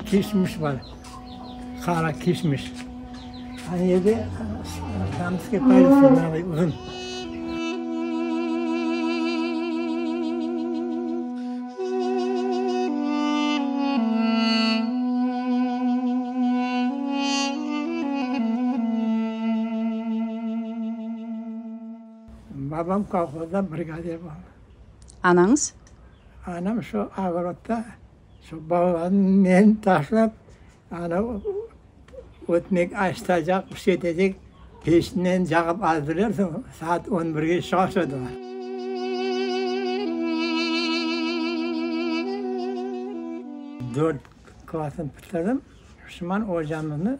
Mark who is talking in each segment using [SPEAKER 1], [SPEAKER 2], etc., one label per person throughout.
[SPEAKER 1] Kişmiş bar, qara kişmiş. Ana yerde damskiy palets mınavay uzun. Babam kolhozda brigadir boldı.
[SPEAKER 2] Anañız?
[SPEAKER 1] Anam şu ogorodda şu balalarnı meni taşlap, ana ötmek aşıtacaq, bir şey etecek, peşinden cağıp azdirersiñ, saat on birge şaşadılar. Dört klassnı bitirdim, şiman ocamıznı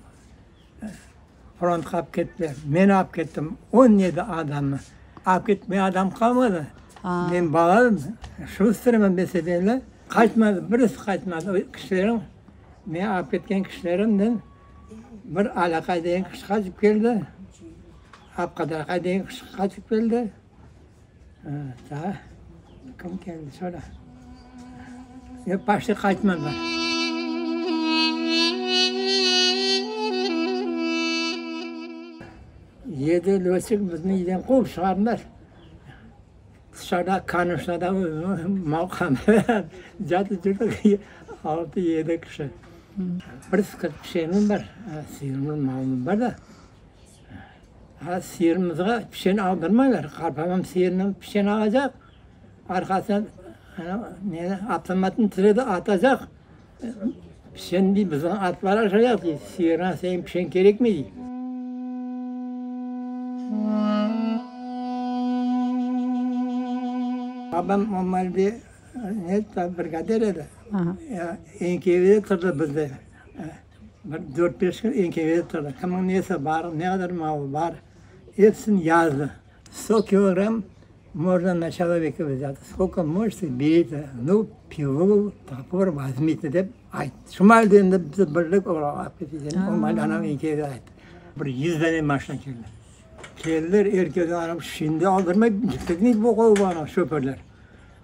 [SPEAKER 1] Frontqa alıp kettiler. Men alıp kettim, 17 adamnı. Alıp ketmey adam qalmadı. Men bala edim, şustrıman besebelli. Qaytmadı, birisi qaytmadı. O kişilerim, men alıp ketken kişilerimden bir Alâqay degen kişi qaytıp keldi, Abqadar aqay degen kişi qaytıp keldi. Daa kim keldi soñra? Yoq, başta qaytmadılar. Yedi lötçik bizni evden quvıp çıqardılar. Tışarıda konuşnada catıp yürdik, altı, yedi kişi. Bir sıqırt pişenimiz bar, sıyırımız, malımız bar da. Ha, sıyırımızğa pişen aldırmaylar. Qartbabam sıyırından pişen alacaq, arqasından neni, avtomatnı tiredi, atacaq. Pişen dey, bizim atlar aşaycaq dey, sıyırına seniñ pişen kerekmey dey. Babam o maalde ne, brigadir edi. NKVD turdı bizde. Bir dört-beş kün NKVD turdı. Kimniñ nesi bar, ne qadar malı bar, episini yazdı. Sto kilogramm можно на человека взять, skolko možete, berite, nu, pilu, topor vozmite dep ayttı. Şu maalde endi biz bildik, olar alıp ketecegini, o maalde anam NKVD ayttı. Bir yüz dane maşina keldi. Keldiler, er kes anam şindi aldırmay, ketmeydi bu qolğa anam şoförler.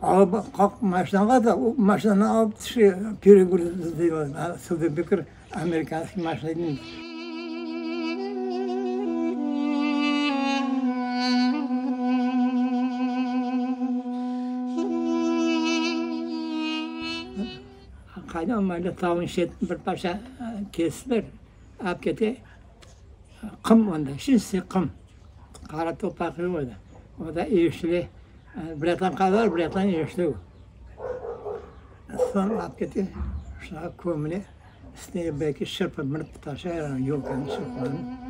[SPEAKER 1] Alıp qalq maşinağa da, o maşinanı alıp tüşe, peregruz Studebaker amerikanskiy maşina edi. Qayda olmayda tavnıñ şetin bir parça kestiler, alıp kete, qum onda, çistıy qum, qara topraq yoq edi. O da eşile, bir yaqtan qazar, bir yaqtan eşile. Soñ alıp kete, şunağa kömüle, üstüne belki şırpı mırpı taşlaylar, yolkanıñ şırpılarını.